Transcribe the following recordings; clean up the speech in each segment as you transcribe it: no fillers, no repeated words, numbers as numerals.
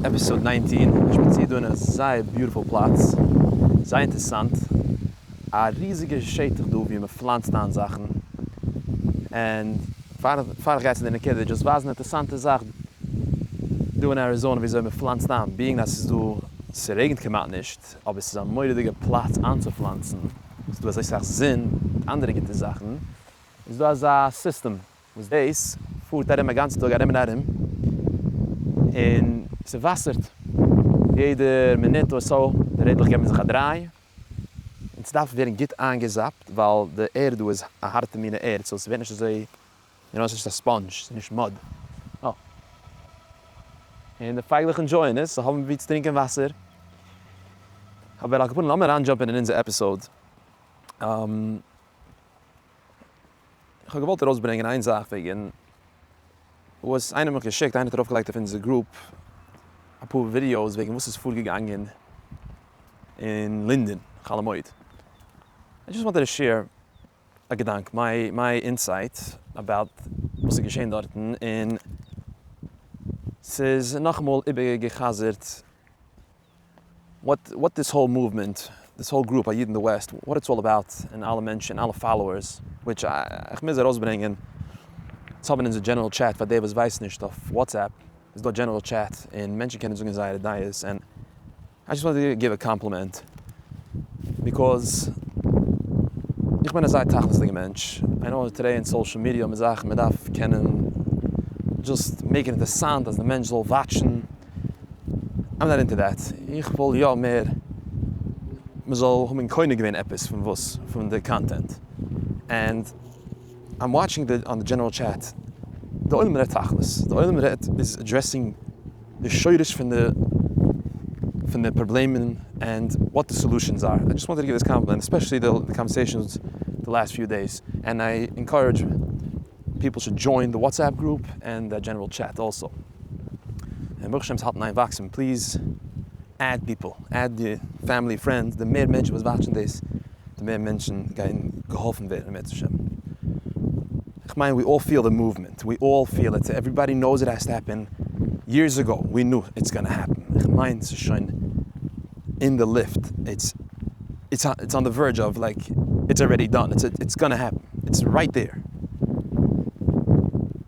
Episode 19, איך שפאציר דא אין א זייער beautiful פלאץ, זייער אינטערסאנט, א ריזיגע שטח דא ווי מען פלאנצט איין זאכן, און פאר איך גיי צו די נקודה, just ווייזן א אינטערסאנטע זאך דא אין אריזאנע ווי אזוי מען פלאנצט איין, being אז ס'איז דא, ס'רעגנט כמעט נישט, אבער ס'איז א מורא'דיגע פלאץ איינצופלאנצן, ס'איז דא אזוי סאך זון, מיט אנדערע גוטע זאכן, איז דא אזא סיסטעם וואס דאס פארט ארום א גאנצן טאג ארום און ארום, און ס'וואסערט יעדע מינוט or so, די רעדלעך געבן זיך א דריי, און ס'דארף ווערן גוט איינגעזאפט ווייל די ערד דא איז א הארטע מינע ערד, so ס'ווערט נישט אזוי, you know, ס'נישט א sponge, ס'איז נישט mud. אה. און די פייגלעך enjoy ען עס, זיי האבן וואו צו טרינקען וואסער. אבער על כל פנים לאמיר אריינדזשאמפען אין אונזער episode. איך האב געוואלט ארויסברענגען איין זאך וועגן וואס איינער האט מיך געשיקט, איינער האט ארויפגעלייגט אויף אונזער group אפאר ווידיאוס וועגן וואס איז פארגעגאנגען אין לינדען חול המועד. I just wanted to share א געדאנק, my my insight about וואס איז געשען דארטן, און ס'איז נאכאמאל איבערגע'חזר'ט what what this whole movement, this whole group א איד אין די West, what it's all about, און אלע מענטשן, אלע followers, which איך מוז ארויסברענגען, אונז האבן אונזער general chat, פאר די וואס ווייסן נישט, אויף WhatsApp איז דא general chat, און מענטשן קענען זאגן זייערע דעות, און I just want to give a compliment, because איך בין א זייער תכלית'דיגע מענטש, I know today אין social media האט מען זאכן, מען דארף קענען just make ן אינטערסאנט אז די מענטש זאל watch ן, I'm not into that, איך וויל יא מער מען זאל האבן קונה געווען עפעס פון וואס? פון די content, and I'm watching the on the general chat, די עולם רעדט תכלית, די עולם רעדט איז addressing די שורש פון די פון די פראבלעמען and what the solutions are, I just wanted to give this compliment, especially the conversations the last few days, and I encourage people should join the WhatsApp group and the general chat also. און ברוך השם ס'האלט אין איין וואקסן, please add people, add די family friends, די מער מענטשן וואס watch ן דאס, די מער מענטשן גייען געהאלפן ווערן אם ירצה השם. איך מיין we all feel the movement, we all feel it, everybody knows it has to happen, years ago we knew it's gonna happen, איך מיין ס'איז שוין אין די לופט, it's it's on the verge of like it's already done, it's gonna happen, it's right there,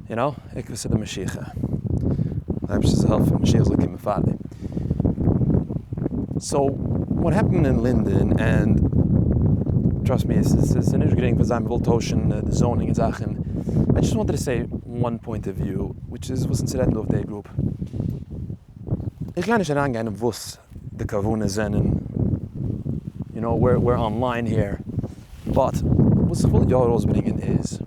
you know, עקבתא דמשיחא, די אייבערשטער זאל העלפן משיח זאל קומען פארדעם. So what happened אין לינדען, and trust me עס איז נישט גרינג פאר זיי מען וויל טוישן די zoning און זאכן, I just wanted to say one point of view, which is וואס אונז רעדן דא אויף די group, איך גיי נישט אריינגיין אין וואס די כוונות זענען, you know we're online here, but וואס איך וויל יא ארויסברענגען איז,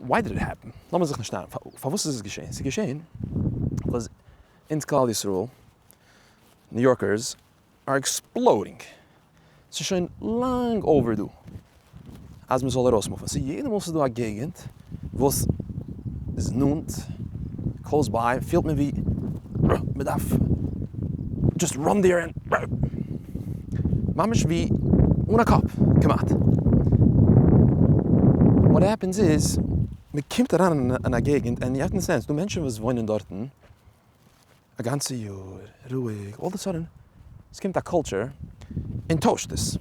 why did it happen? לאמיר זיך נישט נארן, פארוואס איז עס געשען? ס'איז געשען because אונז כלל ישראל, New Yorkers, are exploding, ס'איז שוין לאנג overdue אז מ'זאל ארויסמופן, סאו יעדע מאל ס'איז דא א געגענט וואס איז נאנט, close by, פילט מען ווי מ'דארף just run there and ממש ווי אן א קאפ כמעט. What happens איז מ'קומט אריין אין א געגענט and you have to understand ס'דא מענטשן וואס וואוינען דארטן א גאנצע יאר רואיג, all of a sudden עס קומט א culture און טוישט עס.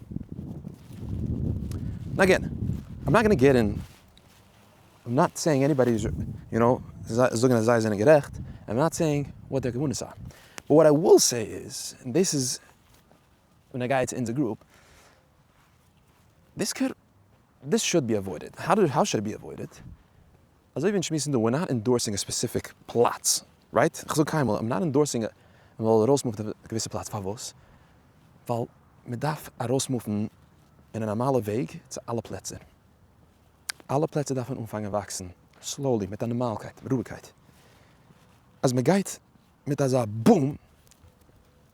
און again, I'm not gonna get in, I'm not saying anybody is, you know, זאגן אז זיי זענען גערעכט, I'm not saying what their כוונות are. But what I will say is, און דאס איז ווען איך גיי צו אונזער group, this could, this should be avoided. How should be avoided? אזוי ווי אונז שמועסן דא, we're not endorsing א specific פלאץ, right? איך זאג קיינמאל, I'm not endorsing אז מען זאל ארויסמופן אויף א געוויסע פלאץ, פארוואס? ווייל מען דארף ארויסמופן אין א נארמאלע וועג צו אלע פלעצער. אלע פלעצער דארפן אנפאנגען וואקסן slowly, מיט א נארמאלקייט, רואיגקייט. אז מען גייט מיט אזא boom,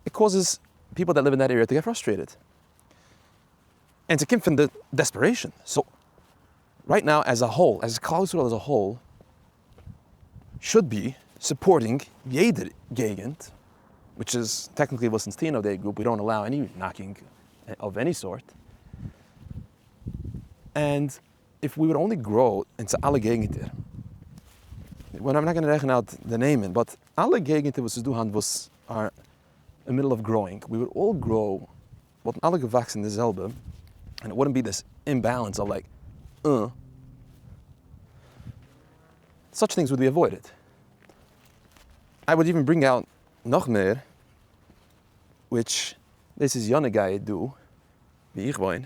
it causes people that live in that area to get frustrated. און ס'קומט פון די desperation. So right now as a whole, as כלל ישראל as a whole, should be supporting יעדער געגענט, which is technically וואס אונז טוען אויף די group, we don't allow any knocking of any sort, and if we would only grow אין צו אלע געגענטער. I'm not gonna רעכענען out די נעמען, but אלע געגנטער וואס איז דא היינט וואס are in middle of growing, we would all grow, וואלטן אלע געוואקסן די זעלבע, and it wouldn't be this imbalance of like uh. Such things would be avoided. I would even bring out נאך מער, which דאס איז יענע גייער דא ווי איך וואוין.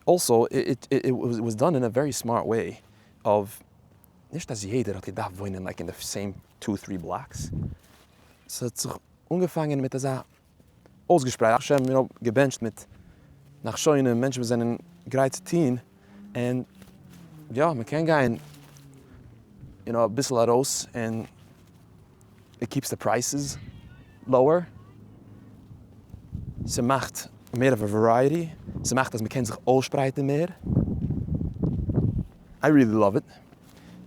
Also, it was done in a very smart way of נישט אז יעדער האט געדארפט וואוינען like אין די same two three blocks. ס'האט זיך אנגעפאנגען מיט אזא אויסגעשפרייט, השם you know געבענטשט מיט נחשונים, מענטשן וואס זענען גרייט צו טון, און יא, מען קען גיין you know אביסל ארויס און it keeps the prices lower, ס'מאכט מער of a variety, ס'מאכט אז מ'קען זיך אויסשפרייטן מער, I really love it,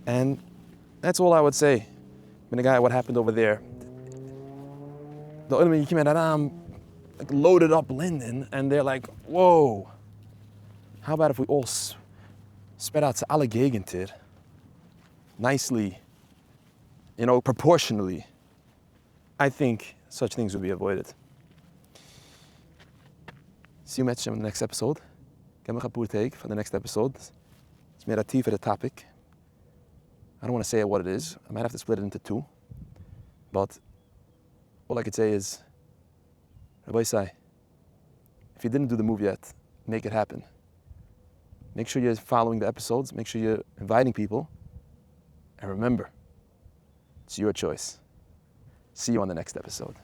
and that's all I would say בנוגע what happened over there. די עולם איז געקומען אריין like loaded up Linden and they're like wow, how about if we all spread out צו אלע געגענטער nicely, you know, proportionally, I think such things would be avoided. See you מערצעשעם אין די next episode. געב מיך אפאר טעג פאר די next episode. ס'איז מער א טיפערע topic. I don't want to say what it is. I might have to split it into two. But all I could say is, רבותי, if you didn't do the move yet, make it happen. Make sure you're following the episodes, make sure you're inviting people, and remember, it's your choice. See you on the next episode.